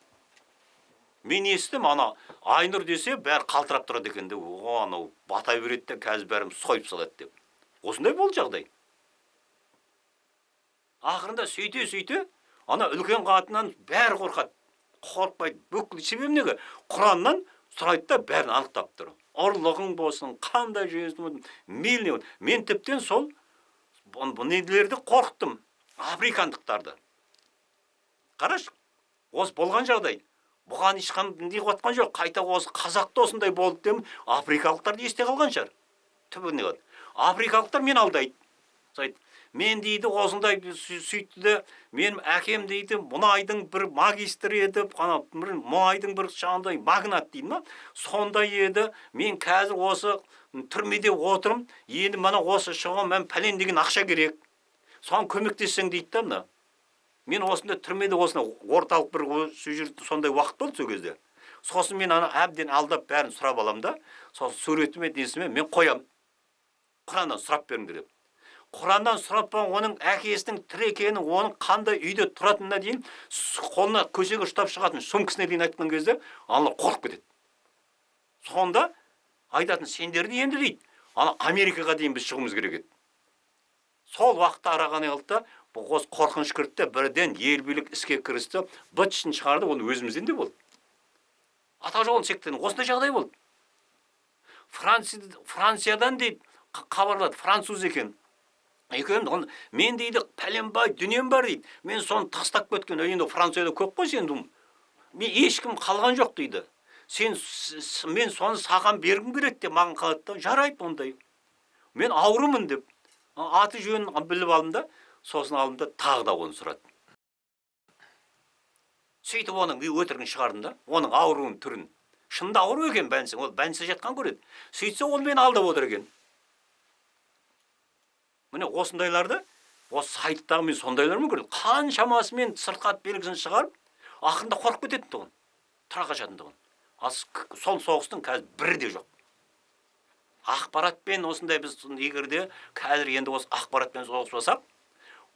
Мен естідім, ана Айнұр десе бәрі қалтырап тұрады екен де, о, анау бата береді де, қазір бәрін сойып салады деп. Осындай болды жағдай. Ақырында сөйте-сөйте Ана үлкен қатыннан бәрі қорқады. Қорықпайды. Бүкіл себебі неге? Құраннан сұрайды да бәрін анықтап тұр. Ұрлығың болсын, қандай жүйесін болсын, мейлі не болсын. Мен тіптен сол нелерді қорқыттым. Африкандықтарды. Қарашы, осы болған жағдай. Бұған ешқандай не қылып жоқ. Қайта осы қазақта осындай болды деп африкалықтар есте қалған шығар. Түбі не қылады? Африкалықтар мен алдайды. Сайт, мен дейді осындай сөйтті де, менің әкем дейді мұнайдың бір магистрі еді, ана бір мұнайдың бір жаңағыдай магнат дейді ма, сондай еді. Мен қазір осы түрмеде отырмын, енді мына осы шығуға мен пәлен деген ақша керек, соған көмектессең дейді да мына. Мен осында түрмеде осында орталық бір сол жерде сондай уақыт болды сол кезде. Сосын мен ана әбден алдап бәрін сұрап аламын да, сосын суретіме несіме мен қоямын. Құраннан сұрап беріңдер деп. Құраннан сұрап болған оның әкесінің тірі екенін, оның қандай үйде тұратынына дейін, қолына көшеге ұстап шығатын сумкасына дейін айтқан кезде аналар қорқып кетеді. Сонда айтатын, сендерді енді дейді, ана Америкаға дейін біз шығуымыз керек еді. Сол уақытта араға не қылды да, бұл осы қорқыныш кірді де, бірден ел билік іске кірісті, быт-шытын шығарды, оны өзімізден де болды. Ата жолын сектен осындай жағдай болды. Франциядан дейді, хабарлады, француз екен. Екен, оны, мен дейді, пәленбай дүнием бар дейді. Мен соны тастап кеткен. Енді Францияда көп қой сен думын. Мен ешкім қалған жоқ дейді. Сен, мен соны саған бергім келеді деп маған қалады да, жарайды ондай. Мен аурумын деп. Аты жөнін біліп алдым да, сосын алдым да тағы да оны сұрады. Сөйтіп оның өтірігін шығардым да, оның ауруының түрін. Шынында ауру екен бәнсің, ол бәнсі жатқан көреді. Сөйтсе ол мені алдап отыр екен. Міне осындайларды, осы сайттағы мен сондайлармен көрдім. Қаншамасымен сырқат белгісін шығарып, ақырында қорқып кететін тұғын, тұра қашатын тұғын. Ал сол соғыстың қазір бірі де жоқ. Ақпаратпен осындай біз егер де қазір енді осы ақпаратпен соғыспасақ,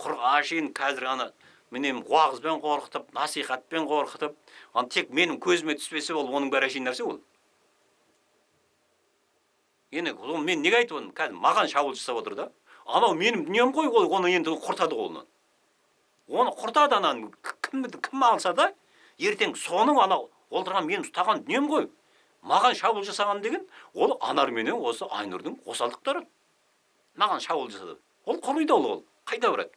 құр әшейін қазір ана міне уағызбен қорқытып, насихатпен қорқытып, ана тек менің көзіме түспесе ол оның бәрі әшейін нәрсе ол. Енді оны мен неге айтып отырмын? Қазір маған шабуыл жасап отыр да. Анау менің дүнием ғой, ол оны енді құртады ғой оны. Оны құртады ананы. Кім алса да, ертең соның анау отырған менің ұстаған дүнием ғой. Маған шабуыл жасаған деген, ол Анар менен осы Айнұрдың осалдықтары. Маған шабуыл жасады. Ол құриды ол. Қайда барады?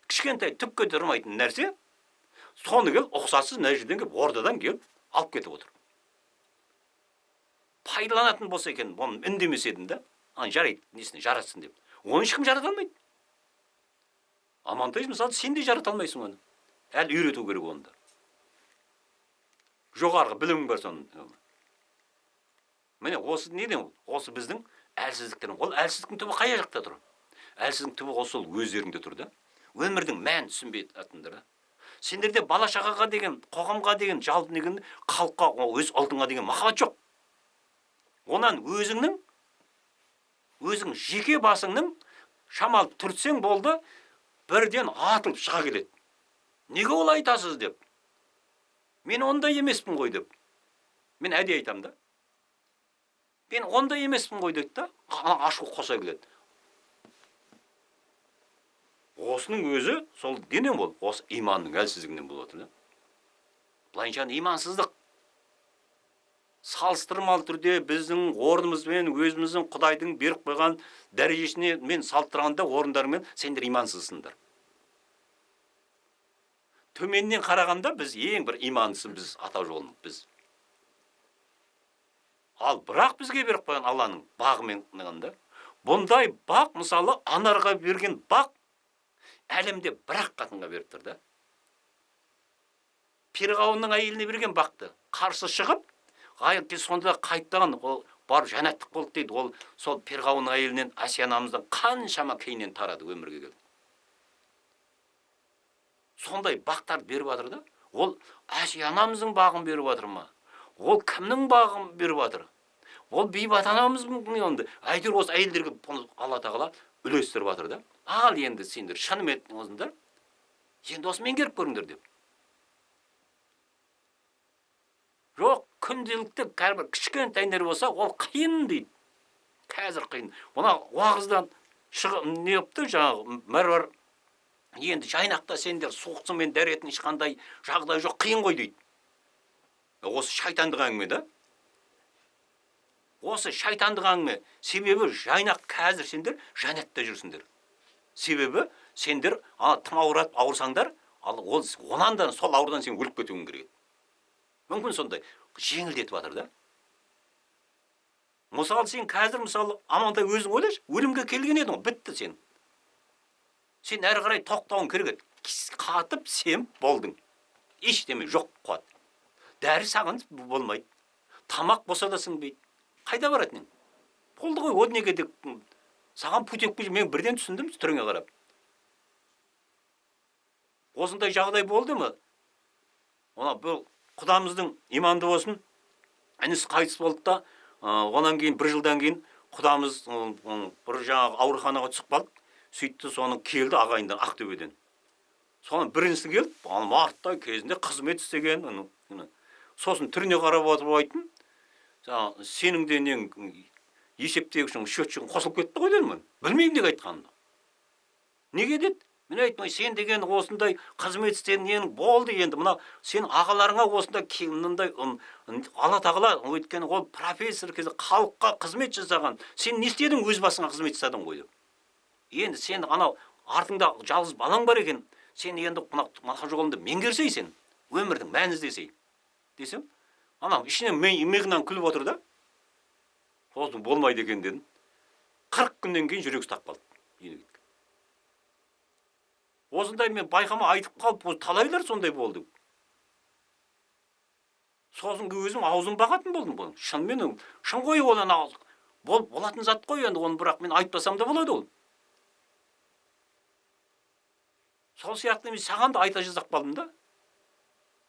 Кішкентай түкке тұрмайтын нәрсе, соны келіп, ұқсасыз мына жерден келіп, ордадан келіп, алып кетіп отыр. Пайдаланатын болса екен, оны үндемес едім да. Ана жарайды, несіне жаратсын деп. Оны ешкім жарата алмайды. Амантай, мысалы, сен де жарата алмайсың оны. Әлі үйрету керек оны да. Жоғарғы білімің бар соның. Міне осы неден ол? Осы біздің әлсіздіктен. Ол әлсіздіктің түбі қай жақта тұр? Әлсіздіктің түбі осы сол өздеріңде тұр да. Өмірдің мәнін түсінбей жатқандар да. Сендерде бала шағаға деген, қоғамға деген, жалпы деген, халыққа, өз ұлтыңа деген махаббат жоқ. Онан өзің жеке басыңның шамалы түртсең болды, бірден атылып шыға келеді. Неге олай айтасыз деп. Мен ондай емеспін ғой деп. Мен әдейі айтамын да. Мен ондай емеспін ғой дейді да, ашу қоса келеді. Осының өзі сол неден болды? Осы иманның әлсіздігінен болып отыр да. Былайынша имансыздық. Салыстырмалы түрде біздің орнымызбен өзіміздің Құдайдың беріп қойған дәрежесіне мен салыстырғанда орындарымен сендер имансызсыңдар. Төменнен қарағанда біз ең бір имандысы біз ата жолын біз. Ал бірақ бізге беріп қойған Алланың бағымен қылғанда, бұндай бақ мысалы Анарға берген бақ әлемде бір-ақ қатынға беріп тұр да. Перғауынның әйеліне берген бақты қарсы шығып, ғайып сонда қайтадан ол барып жәннаттық болды дейді. Ол сол Перғауынның әйелінен Асия анамыздан қаншама кейіннен тарады өмірге келді. Сондай бақтарды беріп жатыр да. Ол Асия анамыздың бағын беріп жатыр ма? Ол кімнің бағын беріп жатыр? Ол Бейбат анамыздың не онды? Әйтеуір осы әйелдерге бұны Алла тағала үлестіріп жатыр да. Ал енді сендер шынымен осындар, енді осы меңгеріп көріңдер деп. Жоқ, күнделікті кәрбір кішкентай нәрсе болса, ол қиын дейді. Қазір қиын. Мына уағыздан шығып, не қыпты, жаңағы Мәруар Енді жайнақта сендер суықсымен дәретін ешқандай жағдай жоқ, қиын ғой дейді. Осы шайтандық әңгіме да. Осы шайтандық әңгіме. Себебі жайнақ қазір сендер жәннатта жүрсіңдер. Себебі сендер ана тым ауырады, ауырсаңдар, ал ол онан да сол аурудан сен өліп кетуің керек еді. Мүмкін сондай жеңілдетіп жатыр да. Мысалы сен қазір мысалы Амантай өзің ойлашы, өлімге келген едің ғой, бітті сен. Сен әрі қарай тоқтауың керек еді. Қатып сен болдың. Ештеме жоқ қуат. Дәрі саған болмайды. Тамақ болса да сіңбейді. Қайда баратын едің? Болды ғой, о неге деп саған путевка мен бірден түсіндім түріңе қарап. Осындай жағдай болды ма? Ona бұл құдамыздың иманды болсын, інісі қайтыс болды да, онан кейін бір жылдан кейін құдамыз бір жаңағы ауруханаға түсіп қалды. Сөйтті, соны келді ағайындар Ақтөбеден. Соның біріншісі келді, ана мартта кезінде қызмет істеген, аны. Сосын түріне қарап отырып айттым, жаңағы сенің де нең есептегішің, счетчигің қосылып кетті ғой дедім мен. Білмеймін деп айтқанымды. Неге деді? Мен айттым, сен деген осындай қызмет істедің, ненің болды енді мына сен ағаларыңа осындай мынандай Алла тағала, өйткені ол профессор кезде халыққа қызмет жасаған. Сен не істедің, өз басыңа қызмет жасадың ғой деп. Енді сен анау артыңда жалғыз балаң бар екен, сен енді мына жолыңды меңгерсей сен, өмірдің мәнін іздесей десем, анау ішінен миығынан күліп отыр да. Сосын болмайды екен дедім. 40 күннен кейін жүрегі ұстап қалды. Үйіне кетті. Осындай мен байқамай айтып қалып, ол талайлар сондай болды. Сосын өзім аузым бағатын болдым бұны. Шынымен, шын ғой ол ана болатын зат қой енді оны, бірақ мен айтпасам да болады ол. Сол сияқты мен саған да айта жаздап қалдым да.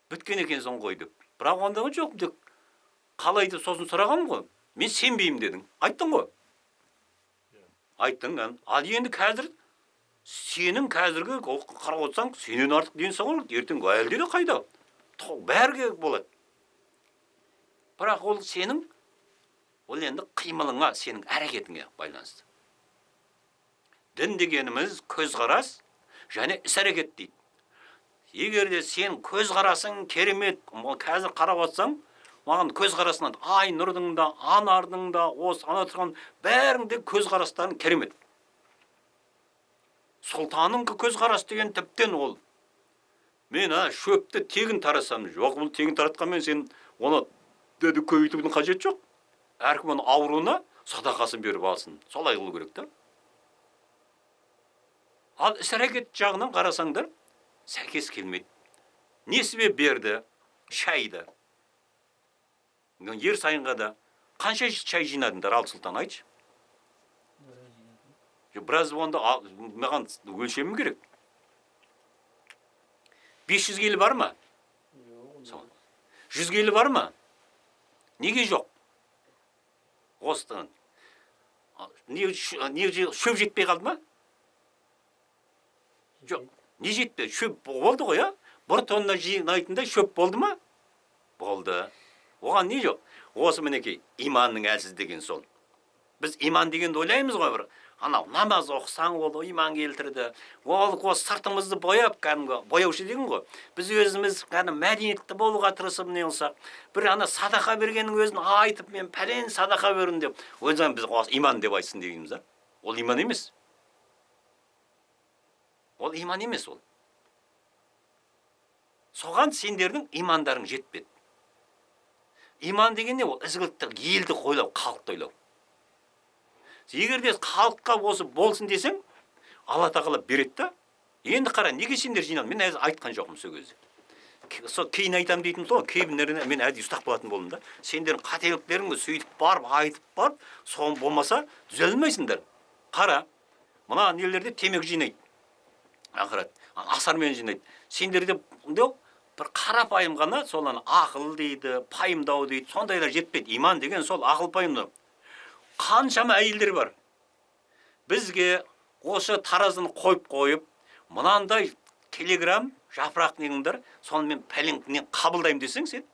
Біткен екенсің ғой деп. Бірақ онда жоқ деп қалай деп сосын сұрағанмын ғой. Мен сенбеймін дедің. Айттың ғой. Айттың. Ал енді қазір сенің қазіргі қарап отырсаң, сенен артық денсаулық ертең әлде де қайда? Бәрі болады. Бірақ ол сенің, ол енді қимылыңа, сенің әрекетіңе байланысты. Дін дегеніміз көзқарас және іс-әрекет дейді. Егер де сен көзқарасың керемет, қазір қарап отырсаң, маған көзқарасынан Айнұрдың да, Анардың да, осы ана тұрған бәрінің де көзқарастарың керемет. Сұлтанның көзқарасы деген тіптен ол. Мен шөпті тегін тарасам, жоқ, бұл тегін таратқанмен сен оны деді көбейтудің қажеті жоқ. Әркім оның ауруына садақасын беріп алсын. Солай қылу керек та. Ал іс-әрекет жағынан қарасаңдар, сәйкес келмейді. Несібе берді шайды. Ер сайынға да қанша шай жинадыңдар, Алты Сұлтан, айтшы? Біраз болғанда маған өлшемім керек. 500 келі бар ма? Жоқ. Сол. 100 келі бар ма? Неге жоқ? Осыдан. Не шөп жетпей қалды ма? Жоқ. Не жетпеді? Шөп болды ғой, а? 1 тонна жинайтындай шөп болды ма? Болды. Оған не жоқ? Осы мінекей иманның әлсіз деген сол. Біз иман дегенді ойлаймыз ғой бір. Анау намаз оқысаң ол иман келтірді. Ол осы сыртымызды бояп, кәдімгі бояушы деген ғой. Біз өзіміз кәдімгі мәдениетті болуға тырысып не қылсақ, бір ана садақа бергеннің өзін айтып, мен пәлен садақа бердім деп, өзі біз осы иман деп айтсын дегеніміз, а? Ол иман емес. Ол иман емес ол. Соған сендердің имандарың жетпеді. Иман деген не ол? Ізгілікті елді ойлау, халықты ойлау. Егер де халыққа осы болсын десең, Алла тағала береді да. Енді қара, неге сендер жиналдың? Мен әзір айтқан жоқпын сол кезде. Сол кейін айтамын дейтін сол, кейбіреулеріне мен әдейі ұстап қалатын болдым да. Сендердің қателіктеріңді сөйтіп барып, айтып барып, соң болмаса түзелмейсіңдер. Қара, мына нелерде темекі жинайды. Ақырет, асармен жинайды. Сендерде бір қарапайым ғана сол ана ақыл дейді, пайымдау дейді, сондайлар жетпейді. Иман деген сол ақыл пайымдау. Қаншама әйелдер бар. Бізге осы таразыны қойып қойып, мынандай телеграм жапырақ неңдер, сонымен пәлен не қабылдаймын десең сен.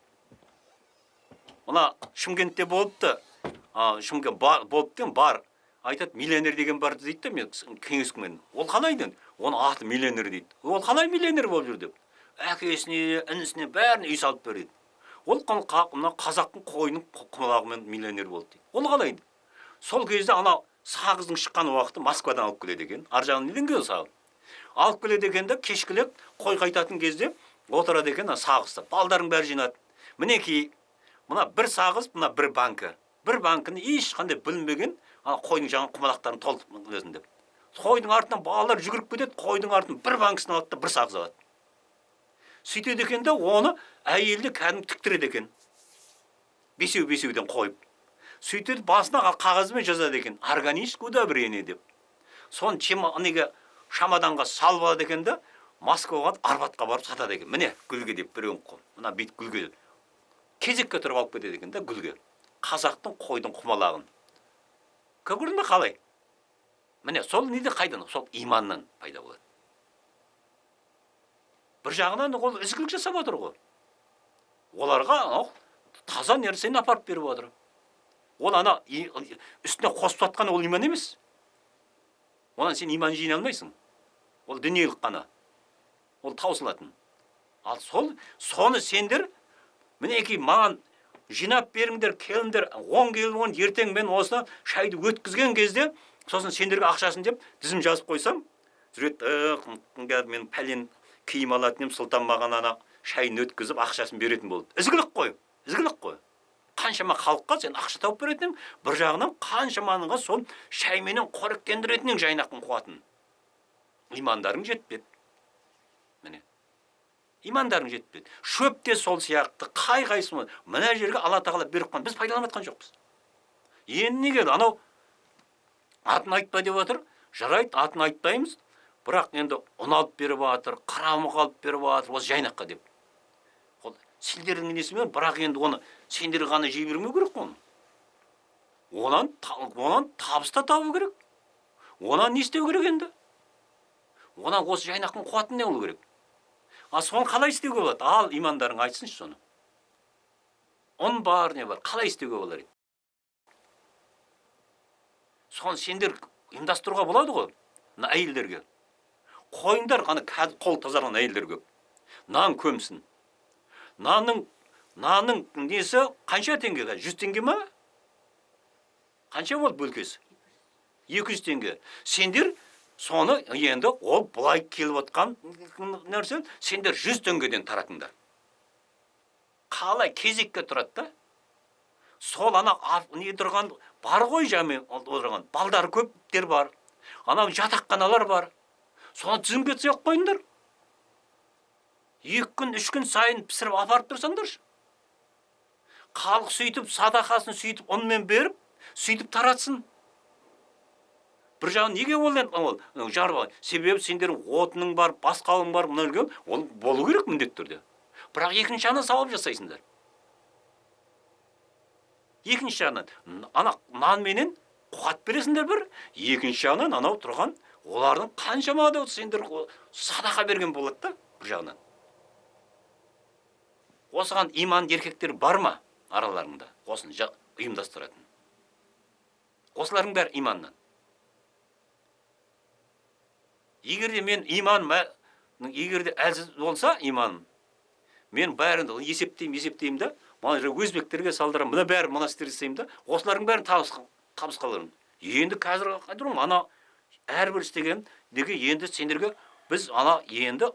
Мына Шымкентте болыпты. Шымкент болыпты, бар. Айтады, миллионер деген бар дейді де, мен кеңескімен. Ол қалай дейді? Оның аты миллионер дейді. Ол қалай миллионер болып жүр деп. Әкесіне, інісіне бәріне үй салып береді. Ол мына қазақтың қойының құмалағымен миллионер болды дейді. Ол қалай? Сол кезде ана сағыздың шыққан уақыты Москвадан алып келеді екен. Ар жағынан неден келген сағыз? Алып келеді екен де, кешкілеп қой қайтатын кезде отырады екен ана сағызды. Балдардың бәрі жинады. Мінекей, мына бір сағыз, мына бір банкі. Бір банкіні ешқандай бүлінбеген ана қойдың жаңа құмалақтарын толтырып келесің деп. Қойдың артынан балалар жүгіріп кетеді, қойдың артынан бір банкісін алады да бір сағыз алады. Сөйтеді екен де, оны әйелді кәдімгі тіктіреді екен. Бесеу-бесеуден қойып. Сөйтеді, басына қағазбен жазады екен, органическое удобрение деп. Соны неге шамаданға салып алады екен де, Москваға, Арбатқа барып сатады екен. Міне, гүлге деп біреуін қой. Мына бит гүлге. Кезекке тұрып алып кетеді екен да гүлге. Қазақтың қойдың құмалағын. Көрдің бе қалай? Міне, сол неде қайдан? Сол иманнан пайда болады. Бір жағынан ол ізгілік жасап отыр ғой. Оларға анау таза нәрсені апарып беріп отыр. Ол ана үстіне қосып жатқан ол иман емес. Онан сен иман жинай алмайсың. Ол дүниелік қана. Ол таусылатын. Ал сол соны сендер мінекей маған жинап беріңдер, келіңдер, 10 келін 10 ертең мен осыны шайды өткізген кезде сосын сендерге ақшасын деп тізім жазып қойсам, жүреді, мен пәлен киім алатын едім, Сұлтан маған ана шайын өткізіп ақшасын беретін болды. Ізгілік қой, ізгілік қой. Қаншама халыққа сен ақша тауып беретін едің, бір жағынан қаншаманыға сол шайменен қоректендіретін едің жайнақтың қуатын. Имандарың жетпеді. Міне. Имандарың жетпеді. Шөп те сол сияқты, қай-қайсысы мына жерге Алла Тағала беріп қойған, біз пайдаланып жатқан жоқпыз. Енді неге анау атын айтпа деп отыр? Жарайды, атын айтпаймыз. Бірақ енді ұн алып беріп жатыр, қырамық алып беріп жатыр, осы жайнаққа деп. Ол сендердің несімен, бірақ енді оны сендер ғана жей бермеу керек қой оны. Онан табыс та табу керек. Онан не істеу керек енді? Онан осы жайнақтың қуатын не қылу керек? А соны қалай істеуге болады? Ал имандарың айтсыншы соны. Ұн бар, не бар, қалай істеуге болар еді? Соны сендер ұйымдастыруға болады ғой, мына әйелдерге. Қойыңдар, ана қол тазарған әйелдер көп. Нан көмсін. Нанның несі қанша теңге? 100 теңге ма? Қанша болды бөлкесі? 200 теңге. Сендер соны енді ол былай келіп отқан нәрсе, сендер 100 теңгеден таратыңдар. Қалай кезекке тұрады да? Сол ана не тұрған бар ғой, жаме отырған балдары көптер бар. Анау жатақханалар бар. Соны тізімге түсіріп қойыңдар. 2 күн, 3 күн сайын пісіріп апарып тұрсаңдаршы. Халық сөйтіп садақасын сөйтіп ұнмен беріп, сөйтіп таратсын. Бір жағынан неге ол енді ол жарып алған? Себебі сендердің отының бар, басқалың бар, мына үлкен, ол болу керек міндетті түрде. Бірақ екінші жағынан сауап жасайсыңдар. Екінші жағынан ана нанменен қуат бересіңдер бір, екінші жағынан анау тұрған олардың қаншама да сендер садақа берген болады да бір жағынан. Осыған иманды еркектер бар ма араларыңда? Осыны ұйымдастыратын. Осылардың бәрі иманнан. Егер де мен иман, егер де әлсіз болса иманым, мен бәрін есептеймін, есептеймін да, мына жерге өзбектерге салдырамын, мына бәрі мына істерді істеймін да, осылардың бәрін табысқа алармын. Енді қазір айтырмын, ана әрбір істеген неге енді сендерге біз ана енді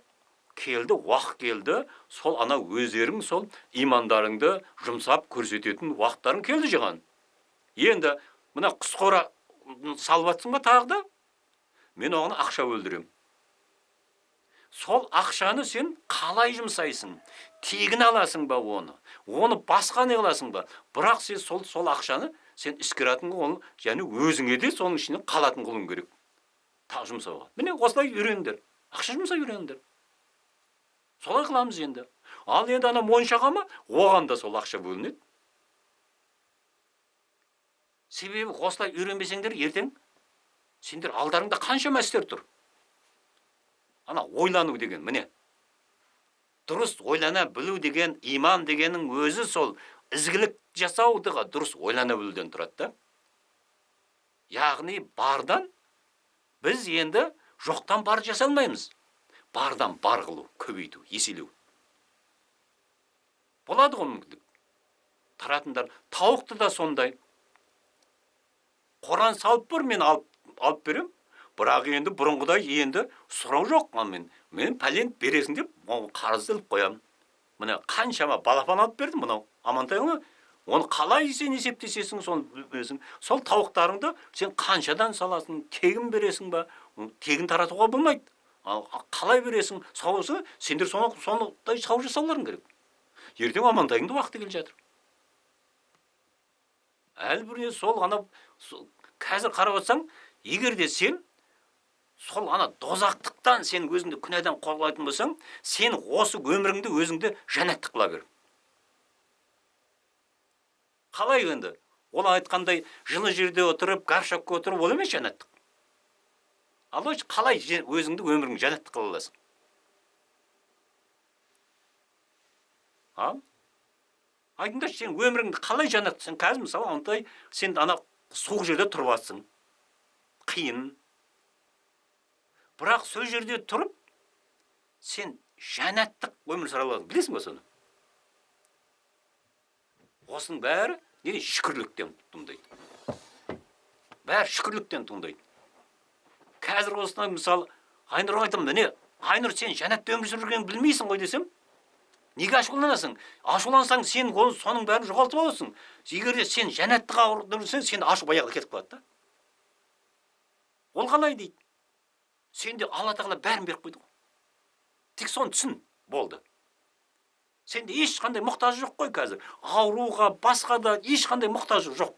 келді, уақыт келді, сол ана өздерің сол имандарыңды жұмсап көрсететін уақыттарың келді жиған. Енді мына құсқора салып жатсың ба тағы да? Мен оған ақша бөлдіремін. Сол ақшаны сен қалай жұмсайсың? Тегін аласың ба оны? Оны басқа не қыласың ба? Бірақ сен сол ақшаны сен іскератын оны және өзіңе де соның ішінен қалатын қылуың керек. Тағы жұмсауға. Міне осылай үйреніңдер. Ақша жұмсай үйреніңдер. Солай қыламыз енді. Ал енді ана моншаға ма? Оған да сол ақша бөлінеді. Себебі осылай үйренбесеңдер ертең сендер алдарыңда қаншама істер тұр. Ана ойлану деген міне. Дұрыс ойлана білу деген, иман дегеннің өзі сол ізгілік жасаудыға дұрыс ойлана білуден тұрады да. Яғни бардан біз енді Жоқтан бар жасай алмаймыз. Бардан бар қылу, көбейту, еселеу. Болады ғой мүмкіндік. Таратындар, тауықты да сондай. Қоран салып бер, мен алып берем. Бірақ енді бұрынғыдай енді сұрау жоқ. Мен пәлен бересің деп қарызды іліп қоямын. Міне қаншама балапан алып бердім, мынау Амантайыңа. Оны қалай сен есептесесің, соны білесің. Сол тауықтарыңды сен қаншадан саласың, тегін бересің ба? Тегін таратуға болмайды. Ал қалай бересің, сауысы, сендер сондай сау жасауларың керек. Ертең Амантайыңды уақыты келе жатыр. Әлі біріне сол ана, қазір қарап отырсаң, егер де сен сол ана дозақтықтан сен өзіңді күнәдан қорғалайтын болсаң, сен осы өміріңді өзіңді жәннаттық қыла бер. Қалай енді? Ол айтқандай жылы жерде отырып, горшокқа отырып, ол емес жәннаттық. Ал ойшы, қалай өзіңді өміріңді жәннаттық қыла аласың? А? Айтыңдаршы, сен өміріңді қалай жәннат? Сен қазір мысалы ондай, сен ана суық жерде тұрып жатсың. Қиын. Бірақ сол жерде тұрып, сен жәннаттық өмір сүре аласың. Білесің бе соны? Осының бәрі неде? Шүкірліктен туындайды. Бәрі шүкірліктен туындайды. Қазір осыны мысалы Айнұрға айтамын, міне, Айнұр, сен жәннатта өмір сүргенін білмейсің ғой десем, неге ашуланасың? Ашулансаң, сен соның бәрін жоғалтып аласың. Егер де сен жәннаттық ауырсаң, сен ашу баяғыда кетіп қалады да. Ол қалай дейді? Сен де Алла Тағала бәрін беріп қойды ғой. Тек соны түсін, болды. Сенде ешқандай мұқтажы жоқ қой қазір. Ауруға, басқа да ешқандай мұқтажы жоқ.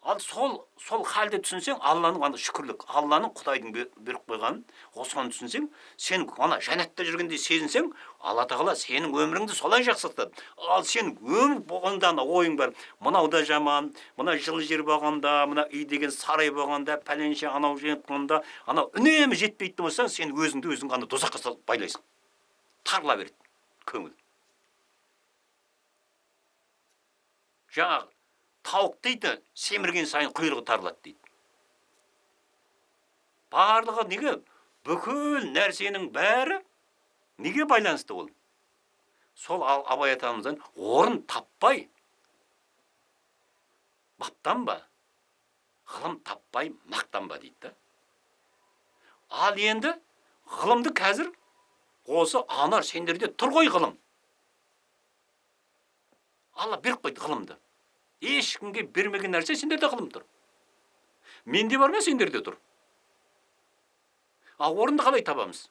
Ал сол халде түсінсең, Алланың ана шүкірлік, Алланың Құдайдың беріп қойғанын, осыны түсінсең, сен ана жәннатта жүргендей сезінсең, Алла Тағала сенің өміріңді солай жақсартады. Ал сен өмір болғанда ана ойың бар, мынау да жаман, мына жылы жер болғанда, мына үй деген сарай болғанда, пәленше анау жер болғанда, анау үнемі жетпейтін болсаң, сен өзіңді өзің ана тозаққа салып байлайсың. Тарыла береді көңіл. Жаңағы тауық дейді, семірген сайын құйрығы тарылады дейді. Барлығы неге? Бүкіл нәрсенің бәрі неге байланысты ол? Сол Абай атамыздан орын таппай, баптанба, ғылым таппай мақтанба дейді да. Ал енді ғылымды қазір осы анар сендерде тұр ғой ғылым. Алла беріп қойды ғылымды. Ешкімге бермеген нәрсе сендерде ғылым тұр. Менде бар ма, сендерде тұр. Ал орынды қалай табамыз?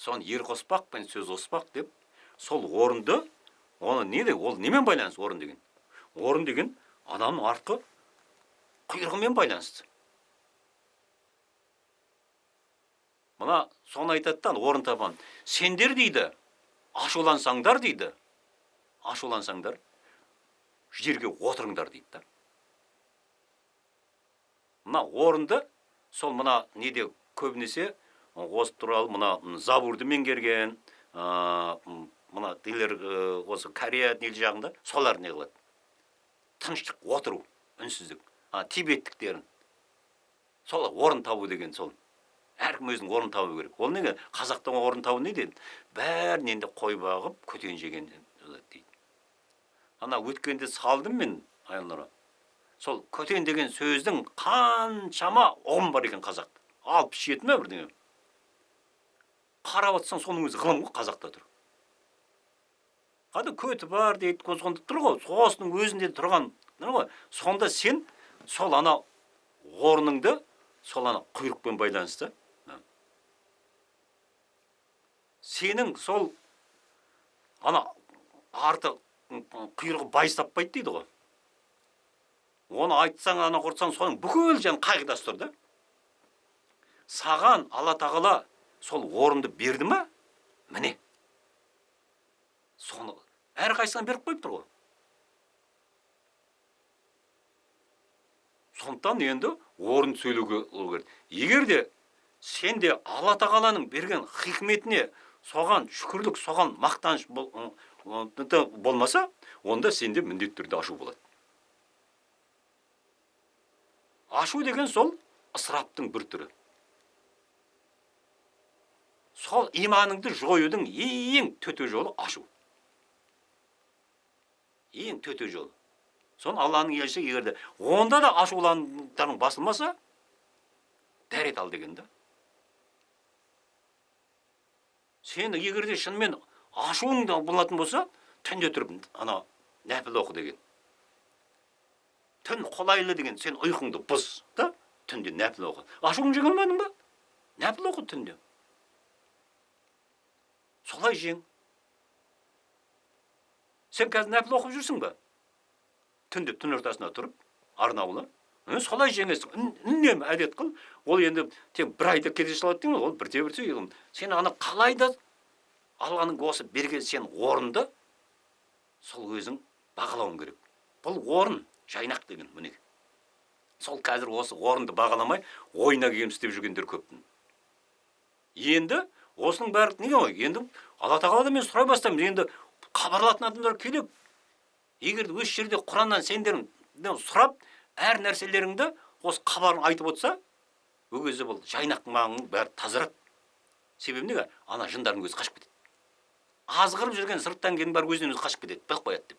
Соны ер қоспақ пен сөз қоспақ деп, сол орынды, оны не де, ол немен байланысты орын деген? Орын деген адамның артқы құйрығымен байланысты. Мына соны айтады да, орын табан. Сендер дейді, ашулансаңдар дейді, ашулансаңдар, жерге отырыңдар дейді да. Мына орынды, сол мына неде көбінесе осы туралы мына Забурды меңгерген, мына нелер, осы Корея ел жағында солар не қылады? Тыныштық отыру, үнсіздік. Тибеттіктерін. Сол орын табу деген сол. Әркім өзінің орын табу керек. Ол неге? Қазақтың орын табу не дейді? Бәрінен де қой бағып, көтен жеген дейді. Ана өткенде салдым мен Айнұра. Сол көтен деген сөздің қаншама ұғым бар екен қазақта. 67 ме бірдеңе? Қарап отырсаң, соның өзі ғылым ғой қазақта тұр. Қады көті бар дейді, сонда тұр ғой, осының өзінде тұрған, тұр ғой. Сонда сен сол ана орныңды, сол ана құйрықпен байланысты. Сенің сол ана арты құйрығы байыз таппайды дейді ғой. Оны айтсаң, ана құртсаң, соның бүкіл жан қағидасы тұр да. Саған Алла Тағала сол орынды берді ма? Міне. Соны әрқайсысына беріп қойып тұр ғой. Сондықтан енді орын сөйлеуге керек. Егер де сен де Алла Тағаланың берген хикметіне, соған шүкірлік, соған мақтаныш болмаса, онда сенде міндетті түрде ашу болады. Ашу деген сол ысыраптың бір түрі. Сол иманыңды жоюдың ең төте жолы ашу. Ең төте жолы. Соны Алланың елшісі егер де онда да ашуландарың басылмаса, дәрет ал деген да. Сен егер де шынымен ашуың да болатын болса, түнде тұрып ана нәпіл оқы деген. Түн қолайлы деген, сен ұйқыңды бұз да, түнде нәпіл оқы. Ашуың жеңе алмадың ба? Нәпіл оқы түнде. Солай жең. Сен қазір нәпіл оқып жүрсің ба? Түнде түн ортасына тұрып, арнаулы. Солай жеңесің. Үнемі әдет қыл. Ол енді тек бір айда кете салады деймін, ол бірте-бірте ұйғым. Сен аны қалай да Алланың осы берген сен орынды сол өзің бағалауың керек. Бұл орын жайнақ деген міне. Сол қазір осы орынды бағаламай ойына келгенін істеп жүргендер көп. Енді осының бәрі неге ғой? Енді Алла тағаладан мен сұрай бастаймын. Енді хабарлатын адамдар келеді. Егер де осы жерде Құраннан сендерден сұрап, әр нәрселеріңді осы хабарын айтып отырса, ол кезде бұл жайнақ маңың бәрі тазарады. Себебі неге? Ана жындардың өзі қашып кетеді. Азғырып жүрген сырттан келген бәрі өзінен өзі қашып кетеді, біліп қояды деп.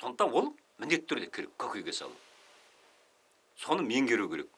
Сондықтан ол міндетті түрде керек, көкейге салу. Соны меңгеру керек.